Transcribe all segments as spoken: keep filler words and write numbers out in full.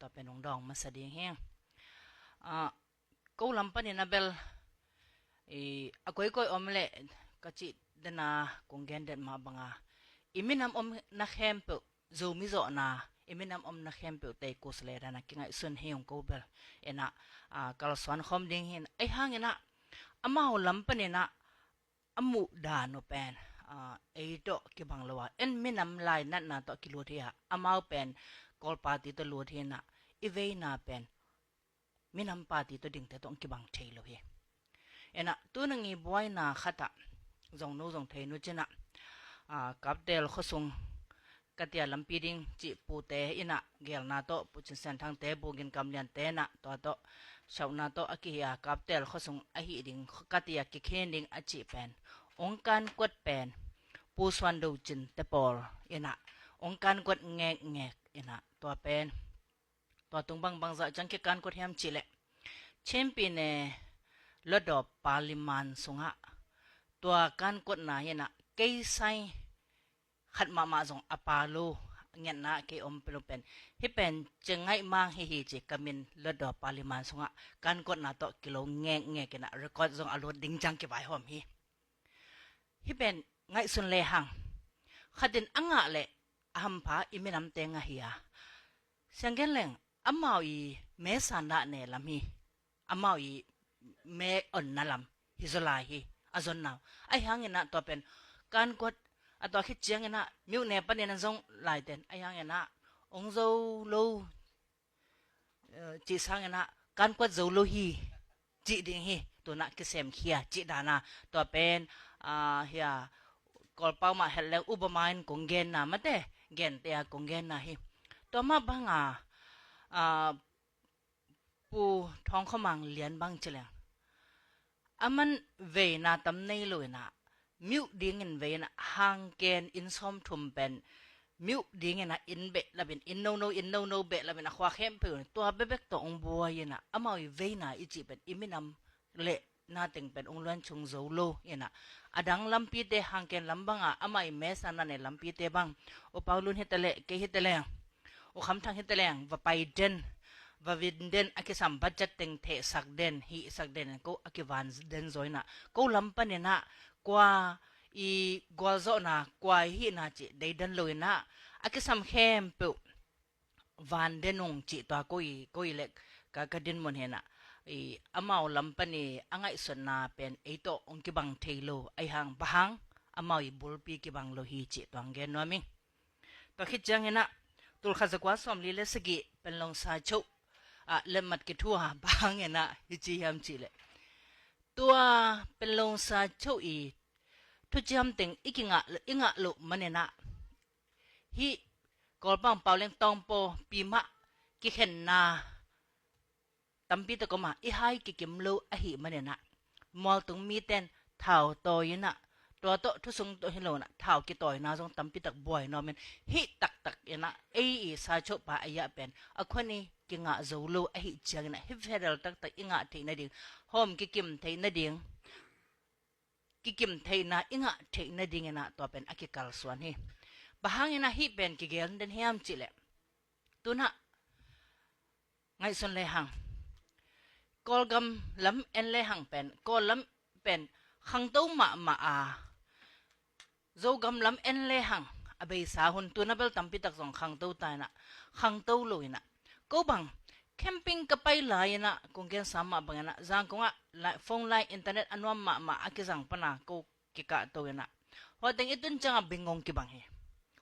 Tua pen hong dawng masa ding hi. Ah, ko lam panin a bel, i, a koikoi om leh ka cih dena kong gen den mah banga, i minam omna khempeuh, Zomi zawhna, i minam omna khempeuh tei kus le dana kingaihsun hi ung ko bel. Ina, ah, kalsuan khawm ding hi in, ahi hangina, amau lam panina, a muh dan uh pen, ah, ei tawh kibang lo a, en minam lainatna tawh kilut hi a, amau pen Kawl party tawh lut hi ina, i veina pen minam party tawh dingte tawh kibang thei lo hi. Ina, tuna ngi buaina khatah zong nu zong thei nu cina, ah, Kaptel khuasung ka tia lampi ding cih pute ina gelna tawh, Pu Cin Sian Thangte, Pu Gin Kam Liante ina, tua tawh, siauhna tawh a kihia Kaptel khuasung ahi ding, ka tia kikhin ding a cih pen, ong kan kuat pen, Pu Suan Do Cin te pawl ina, ong kan kuat ngekngek ina, tua pen, tua tung bang bangzah ciang kikan kuat hiam cih leh, Chin pyine Hluttaw parliament sungah, tua kan kuatna ina, kei sai khat mahmah zong a pha lo, ngetna kei om pelo pen, hih pen Cin Ngaih Mang hi hi ci, ka min Hluttaw parliament sungah kan kuatna tawh kilo ngekngek ina, record zong a lut ding ciang kivaihawm hi. Hih pen ngaihsun lehang, khatin a ngah leh a hampha i minamte ngah hi a, siang gen leng, amau i me sandah ne lam hi, amau i me onna lam hi zaw lai hi, a zonna uh. Ahi hangina tua pen kan kuat, a tua khit ciangina, myone panin a zong laiten, ahi hangina, ong zo lo, eh, cih sangina, kan kuat zo lo hi, cih ding hi, tuna kisem khia, cih dana, tua pen, ah, hia, Kawlpau mah het leng, upama in kong genna mate, gente a kong genna hi. Tua mah banga, ah, Pu Thawng Khua Mang Lian bang ci leng, a man veina tam nei lo ina, myone dingin veina hangken inn sawmthum pen, myone dingina inn behlapin, inn nono, inn nono behlapin a khua khempeuh in, tua bekbek tawh ong buai ina, amau i veina i cih pen, i minam le na teng pen ong luan chung zo lo ina, a dang lampite hangken lam banga, amau i me sandah ne lampite bang, U Pau Lun hi ta leh, kei hi ta leng, U Kham Thang hi ta leng, va pai den, va vin den, a kisam budget teng thehsak den, hihsak den, ko a kivan den zaw ina, ko lam panina, kua i gualzawhna, kua i hihna cih deidan lo ina, a kisam khempeuh van den ung cih tua ko i, ko i lek ka, ka dinmun hi ina, i, amau lam pani a ngaihsutna pen ei tawh ong kibang thei lo, ahi hang bang hang, amau i bulpi kibang lo hi cih tua ong gen nuam ing. Tua khit ciangina, tulkhat zakua sawmli le sagih Panglong Sa Choh, ah, letmat kithu a, bang hangina hi ci hiam cih leh, tua Panglong Sa Choh i thuciam teng i kingah, i ngah loh manina, hih Kawlpau pau leng Tawngpaw pi mah kikhenna tampi tak om a, i hai kikim lo ahih manina, mualtung miten thau tawi ina, tua tawh thusung tawh hi lo ina, thau kitawina zong tampi tak buai nuam in, hih taktak ina, ei i Sa Choh pa a yah pen, a khuan i kingah zo lo ahih ciangina, hih federal taktak i ngah theih nading, hawm kikim theih nading, kikim theihna i ngah theih nadingina tua pen a kikalsuan hi. Bang hangina hih pen kigel den hiam cih leh, tuna ngaihsun lehang, Kawlgam lam en lehang pen, Kawl lam pen khangto mahmah a, Zogam lam en lehang, a beisa hun tuna bel tampi tak zong khangto ta ina, khangto lo ina, ko bang camping ka pai lai ina, kong gensa mah bangina, Zangkong ah phone line, internet a nuam mahmah a kizang pana ko kikah to ina, hua teng i tun cianga bingong kibang hi.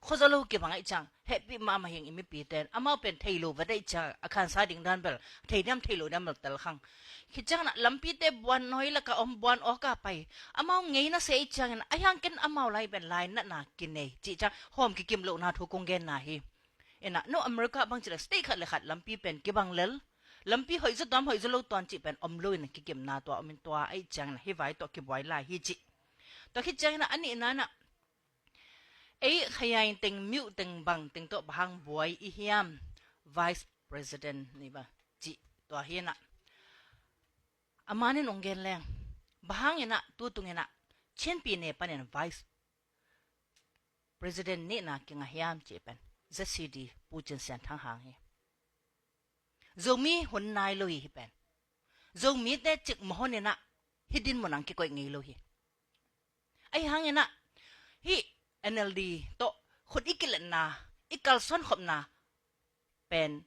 Khuazaw lo kibang ahih ciang, hehpih mahmah hi ing i mipite in, amau pen thei lo vat ahih cianga, a khansa ding dan bel, thei diam thei lo diam bel tel khang. Khit ciangina lampite buan, nawi laka om buan awka pai, amau ngeina se ahih ciangina, ahi hang ken amau lai pen lainatna kinei cih ciang, hawm kikim lohna thu kong genna hi. Ina, no America bang cih leh state khat le khat lampi pen kibang lel, lampi hoih zaw tuam, hoih zaw lo tuam cih pen om lo ina, kikimna tua om in, tua ahih ciangina hih vai tawh kibuai lai hi cih. Tua khit ciangina a nihna ina, ei Khayai teng, Myo teng, bang teng tawh bang hang buai i hiam, Vice President ni ba cih tua hi ina, a manin ong gen leng, bang hangina tu tungina Chin pyine panin Vice President nihna kingah hiam cih pen Z C D Pu Cin Sian Thang hang hi. Zomi hun nai lo hi, hih pen. Zomite cik mawh hon inah hih din munah kikoih ngei lo hi. Ahi hang inah hih N L D tawh khut i kiletna, i kalsuan khopna pen,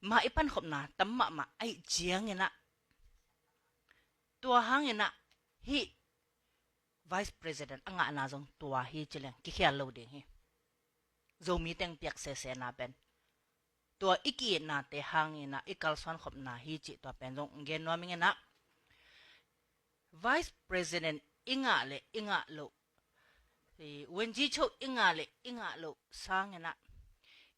mah i pan khopna tam mahmah ahih ciang inah, tua hang inah hih Vice President a ngahna zong tua hi ci leng kikhial lo ding hi. Zomi teng piak sesena pen tua i ki-itnate hang inah i kalsuan khopna hi cih tua pen zong gen nuam ing inah, Vice President i ngah le i ngah loh, i Wenji Cho i ngah le i ngah loh sang inah,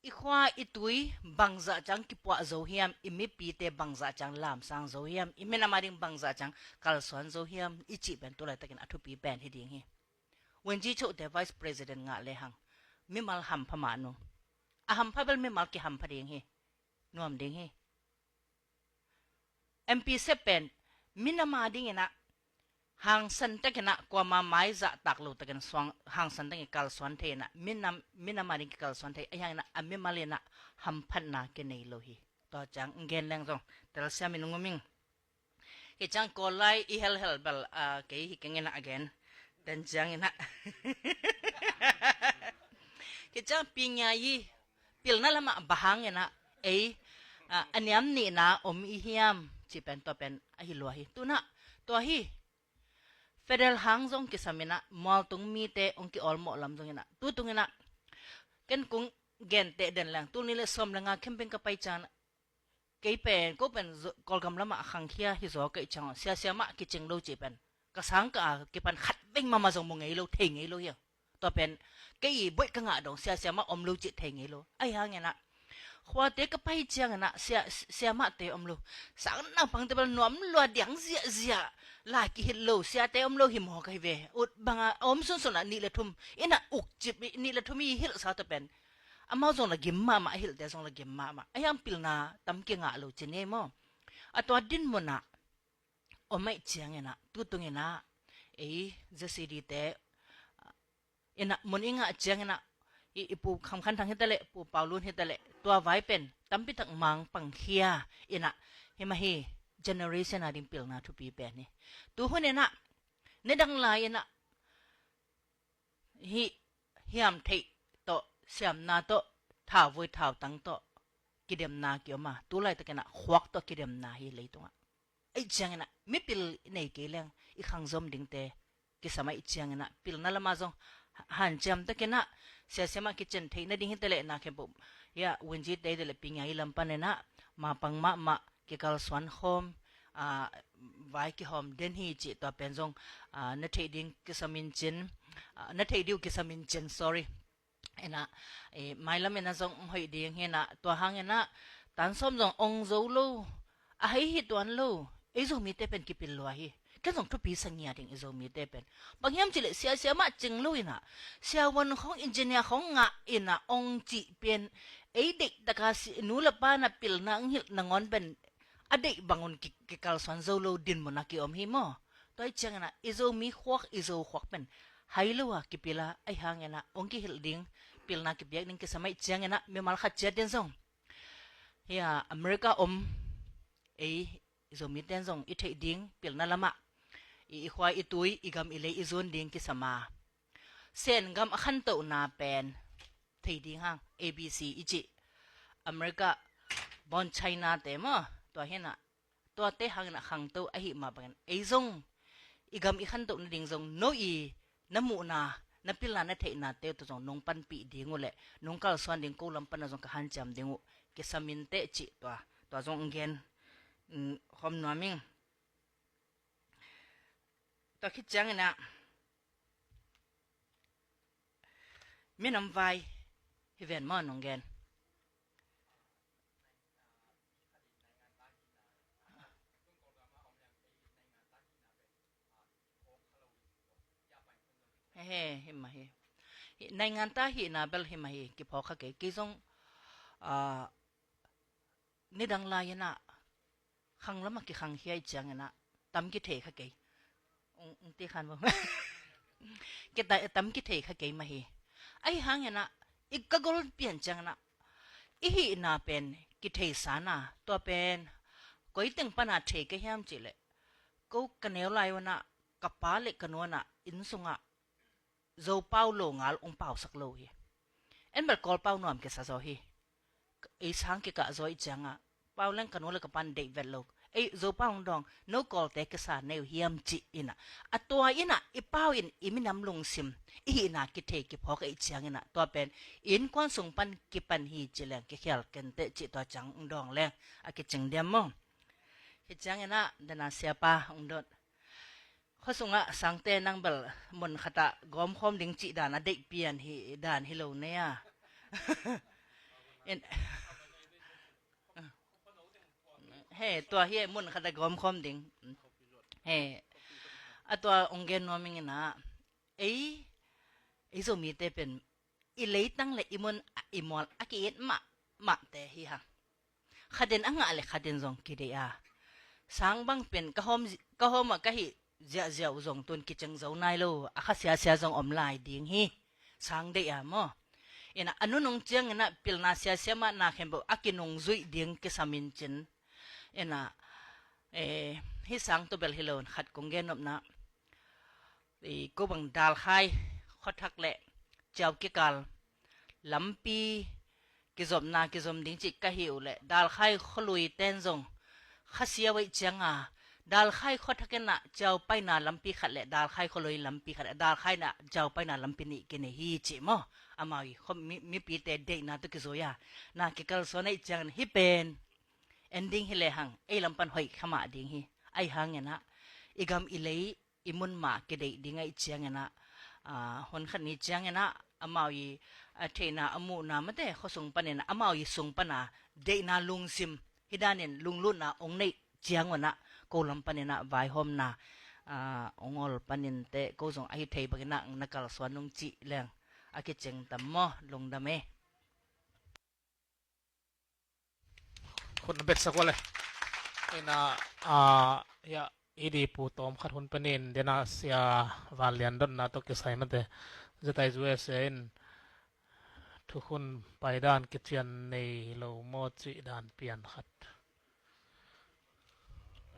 i khua i tui bangzah ciang kipuah zo hiam, i mipite bangzah ciang lamsang zo hiam, i minam a ding bangzah ciang kalsuan zo hiam i cih pen tu laitakin a thupi pen hi ding hi. Wenji Cho te Vice President ngah le hang mimal hampha mah nu. A hampha bel mimal kihampha ding hi. Nuam ding hi. M P sep pen minam a ding inah hangsan tak inah, kuama mai zahtak lo takin suang, hangsan takin kalsuan thei inah, minam, minam a ding kikalsuan thei, ahi hang inah a mimal inah hamphatna kinei lo hi. Tua ciang gen leng zong telsiam in ngum ing. Kei ciang Kawl lai i helhel bel, ah, kei hi keng inah a gen. Den ciang inah kei ciang Pi Ngia i pilna lamah bang hang inah ei, ah, a niam nihna om i hiam cih pen tua pen ahi lua hi. Tu inah tua hi. Federal hang zong kisam inah mualtung mite hong ki-awlmawh lam zong inah, tu tung inah ken kong genteh den leng, tul nih le sawm le nga campaign ka pai ciang inah, kei pen, ko pen zo-, Kawlgam lamah a khangkhia hi zaw ka hih ciang, siasia mah kicing lo cih pen ka sang ka a kipan khat veng mahmah zong mu ngei lo, thei ngei lo hi. Tua pen kei i boih ka ngah dong siasia mah om lo cih thei ngei lo. Ahi hang inah khuate ka pai ciang inah sia, sia mahte om lo. Sang naupangte bel nuam lua diang ziahziah, lai kihilh lo siate om lo hi maw ka hi ve. Ut banga a om sunsun ah nih le thum inah ukcip, nih le thum i hilhsa tua pen amau zong la gim mahmah, a hilhte zong la gim mahmah. Ahi hang pilna tam kingah lo ci ni maw. A tua din munah om ahih ciang inah, tu tung inah ei Z C D te inah mun i ngah ciang inah, i, i Pu Kham Khan Thang hi ta leh, Pu Pau Lun hi ta leh, tua vai pen tampi tak mang pangkhia inah, hi mah hi, generation a ding pilna thupi pen hi. Tu hun inah, nidang lai inah hih hiam theih tawh, siamna tawh, thauvui thautang tawh kidemna kiom a, tu laitak inah khuak tawh kidemna hi leitungah. Ahih ciang inah mipil i nei kei leng i khangzom dingte kisam ahih ciang inah pilna lamah zong hanciam tak inah, siasia mah kicen theih nading hi ta leh, na khempeuh, ya, Wenji te hi ta leh, Pi Ngia i lam pan inah mapang mahmah kikalsuan khawm, ah, vai kihawm den hi cih tua pen zong, ah, na theih ding kisam in cin, ah, na theih ding uh kisam in cin, sorry. Inah, eh, mailam inah zong hoih ding hi inah, tua hang inah tan sawm zong ong zo lo, a hei hi tuan lo, ei Zomite pen kipil lua hi. Ken zong thupi sa ngia ding i Zomite pen. Bang hiam cih leh siasia mah cing lo inah, siavuan khong, engineer khong ngah inah ong cih pen, ei deih taka si, nu le pa na pilna ang hilh nangawn pen a deih bangun ki, kikalsuan zo lo din munah kiom hi maw. Tua ahih ciang inah i Zomi khuak, i Zo khuak pen hai lo a kipil a, ahi hang inah ong kihilh ding pilna kipiak ding kisam ahih ciang inah mimal khat ciat in zong, hia, America om ei i Zomite in zong i theih ding pilna lamah, i, i khua i tui, i gam i lei i zun ding kisam a, Sen gam a khantohna pen thei ding hang, A B C i cih, America born China te maw, tua hi inah, tuate hang inah khangto ahih mah bangin ei zong i gam i khantoh nading zong no i na muhna, na pilna, na theihnate uh tawh zong nong panpih ding uh leh nong kalsuan ding, ko lam panah zong ka hanciam ding uh kisam inteh cih tua, tua zong gen, mm, khawm nuam ing. Tua khit ciang inah minam vai hi ven maw, nong gen. He, he, hi mah hi. Hi, naingan ta hihna bel hi mah hi, kiphawk kha kei. Kei zong, ah, nidang lai inah khang lamah kikhangkhia ahih ciang inah tam kithei kha kei. Ung, ung ti khan bo. Kita, tam kithei kha kei mah hi. Ahi hang inah i ka gol pian ciang inah i hihna pen kithei sana, tua pen koi teng pana thei ka hiam cih leh, ko ka neu lai unah ka pa le ka nu unah inn sungah Zopau lo ngal ong pausak lo hi. En bel Kawlpau nuam kisa zaw hi. Ei sang kikah zaw i ciangah pau leng ka nu le ka pan deih vet lo. Ei Zopau ong dawng, no Kawlte kisa nei uh hiam cih inah, a tua inah i pau in i minam lungsim i hihna kithei kiphawk ei ciang inah, tua pen innkuan sung pan kipan hi ci leng kikhial kenteh cih tua ciang ong dawng leng a kicing diam maw? Hi ciang inah dana siapa ong dot. Khuasungah sangte nang bel mun khatah gawmkhawm ding cih dan a deih pian hi dan hi lo nei a. He, tua hi mun khatah gawmkhawm ding. He, a tua ong gen nuam ing inah, ei, ei Zomite pen i leitang le i mun a i mual a ki-it mahmahte hi hang. Khatin a ngah le khatin zong kideih a, sang bang pen ka hawm, ka hawm ah ka hih ziahziah uh zong tun kicing zo nai lo, a kha siasia zong om lai ding hi. Sang deih a maw? Inah a nunung ciang inah pilna siasia mah na khempeuh a kinungzuih ding kisam in cin. Inah, eh, hi sang tua bel hi lo in khat kong gen nopna. Ko bang Dalkhai khuathak le Ciau kikal lampi kizopna kizom ding cih ka hi uh leh, Dalkhai khualui ten zong khasia uh ei cianga, Dalkhai khuathak inah Ciau paina lampi khat le Dalkhai khualui lampi khat, Dalkhai inah Ciau paina lampi nih kinei hi cih maw? Amau i khuami, mipite deihna tawh kizui a na kikalsuan ei ciangin hi pen en ding hi lehang ei lam pan hoih kha mah ding hi. Ahi hang inah i gam i lei i mun mah kideih ding ahih ciang inah, ah, hun khat ni ciang inah amau i, ah, theihna a muhna mate khuasung pan inah amau i sung pana deihna lungsim hi danin lunglutna ong neih ciang unah ko lam pan inah vaihawmna, ah, ong ol panin teh ko zong ahi thei bang inah na kalsuan ung cih leng a kicing tam maw? Lungdam e. Khut na betsak uh le. Ina, ah, ya, i di pu tawm khat hun panin dena sia Van Lian dotna tawh kisai mate. Zetai zu e sia in thukhun paidan kician nei lo maw cih dan pian khat.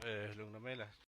Eh, lungdam e le.